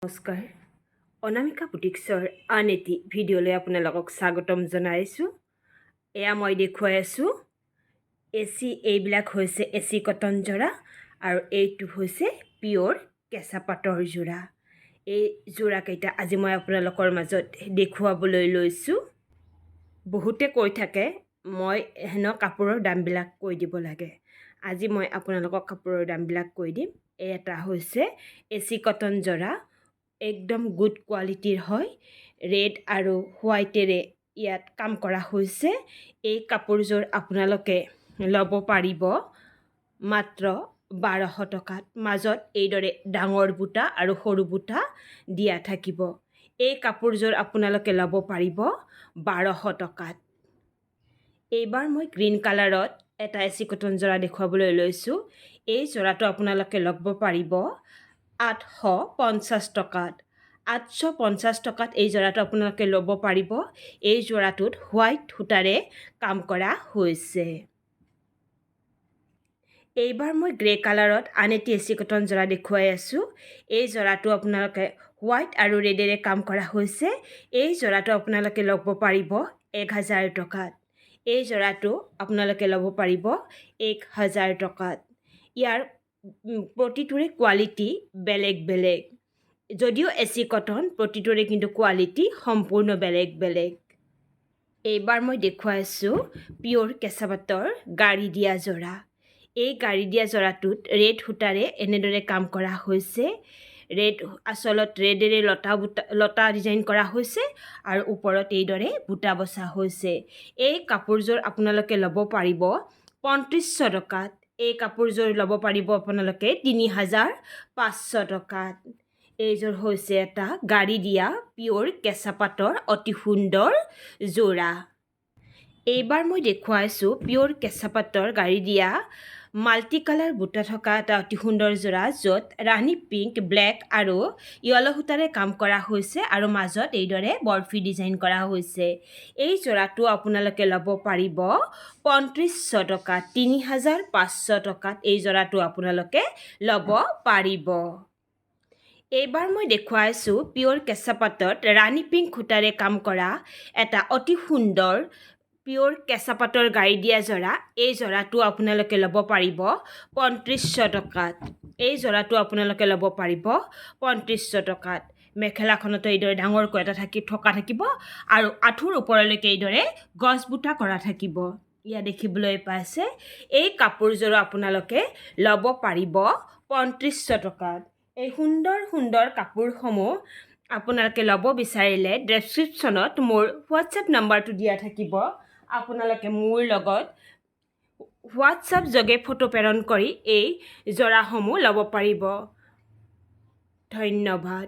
নমস্কাৰ, অনামিকা বুটিক্সৰ আন এটি ভিডিঅ'লৈ আপোনালোকক স্বাগতম জনাইছোঁ। এয়া মই দেখুৱাই আছোঁ এচি, এইবিলাক হৈছে এচি কটন যোৰা আৰু এইটো হৈছে পিয়'ৰ কেঁচা পাটৰ যোৰা। এই যোৰাকেইটা আজি মই আপোনালোকৰ মাজত দেখুৱাবলৈ লৈছোঁ। বহুতে কৈ থাকে, মই হেনো কাপোৰৰ দামবিলাক কৈ দিব লাগে। আজি মই আপোনালোকক কাপোৰৰ দামবিলাক কৈ দিম। এই এটা হৈছে এচি কটন যোৰা, একদম গুড কোৱালিটিৰ হয়। ৰেড আৰু হোৱাইটেৰে ইয়াত কাম কৰা হৈছে। এই কাপোৰযোৰ আপোনালোকে ল'ব পাৰিব মাত্ৰ 1200 টকাত। মাজত এইদৰে ডাঙৰ বুটা আৰু সৰু বুটা দিয়া থাকিব। এই কাপোৰযোৰ আপোনালোকে ল'ব পাৰিব 1200 টকাত। এইবাৰ মই গ্ৰীণ কালাৰত এটা এচি কটন যোৰা দেখুৱাবলৈ লৈছোঁ। এই যোৰাটো আপোনালোকে ল'ব পাৰিব 850 টকাত। 850 টকাত এই যোৰাটো আপোনালোকে ল'ব পাৰিব। এই যোৰাটোত হোৱাইট সূতাৰে কাম কৰা হৈছে। এইবাৰ মই গ্ৰে কালাৰত আন এটি এচি কটন যোৰা দেখুৱাই আছোঁ। এই যোৰাটো আপোনালোকে হোৱাইট আৰু ৰেডেৰে কাম কৰা হৈছে। এই যোৰাটো আপোনালোকে ল'ব পাৰিব 1000 টকাত। এই যোৰাটো আপোনালোকে ল'ব পাৰিব 1000 টকাত। ইয়াৰ প্ৰতিটোৰে কোৱালিটি বেলেগ বেলেগ। যদিও এচি কটন, প্ৰতিটোৰে কিন্তু কোৱালিটি সম্পূৰ্ণ বেলেগ বেলেগ। এইবাৰ মই দেখুৱাইছোঁ পিয়'ৰ কেঁচা পাটৰ গাড়ী দিয়া যোৰা। এই গাড়ী দিয়া যোৰাটোত ৰেড সূতাৰে এনেদৰে কাম কৰা হৈছে। ৰেড আচলত ৰেডেৰে লতা বুটা, লতা ডিজাইন কৰা হৈছে আৰু ওপৰত এইদৰে বুটা বচা হৈছে। এই কাপোৰযোৰ আপোনালোকে ল'ব পাৰিব 3500 টকাত। এই কাপোৰযোৰ ল'ব পাৰিব আপোনালোকে 3500 টকাত। এইযোৰ হৈছে এটা গাড়ী দিয়া পিয়'ৰ কেঁচা পাটৰ অতি সুন্দৰ যোৰা। এইবাৰ মই দেখুৱাইছোঁ পিয়'ৰ কেঁচা পাটৰ গাড়ী দিয়া মাল্টি কালাৰ বুটা থকা এটা অতি সুন্দৰ যোৰা, য'ত ৰাণী পিংক, ব্লেক আৰু য়েল' সূতাৰে কাম কৰা হৈছে আৰু মাজত এইদৰে বৰফি ডিজাইন কৰা হৈছে। এই যোৰাটো আপোনালোকে ল'ব পাৰিব 3500 টকাত। 3500 টকাত এই যোৰাটো আপোনালোকে ল'ব পাৰিব। এইবাৰ মই দেখুৱাইছোঁ পিয়'ৰ কেঁচা পাটত ৰাণী পিংক সূতাৰে কাম কৰা এটা অতি সুন্দৰ পিয়'ৰ কেঁচা পাটৰ গাড়ী দিয়া যোৰা। এই যোৰাটো আপোনালোকে ল'ব পাৰিব 3500 টকাত। এই যোৰাটো আপোনালোকে ল'ব পাৰিব 3500 টকাত। মেখেলাখনতো এইদৰে ডাঙৰকৈ এটা থকা থাকিব আৰু আঁঠুৰ ওপৰলৈকে এইদৰে গছ বুটা কৰা থাকিব। ইয়াত দেখিবলৈ পাইছে, এই কাপোৰযোৰো আপোনালোকে ল'ব পাৰিব 3500 টকাত। এই সুন্দৰ সুন্দৰ কাপোৰসমূহ আপোনালোকে ল'ব বিচাৰিলে ডেছক্ৰিপশ্যনত মোৰ হোৱাটছএপ নাম্বাৰটো দিয়া থাকিব। আপোনালোকে মোৰ লগত হোৱাটছআপ যোগে ফটো প্ৰেৰণ কৰি এই যোৰাসমূহ ল'ব পাৰিব। ধন্যবাদ।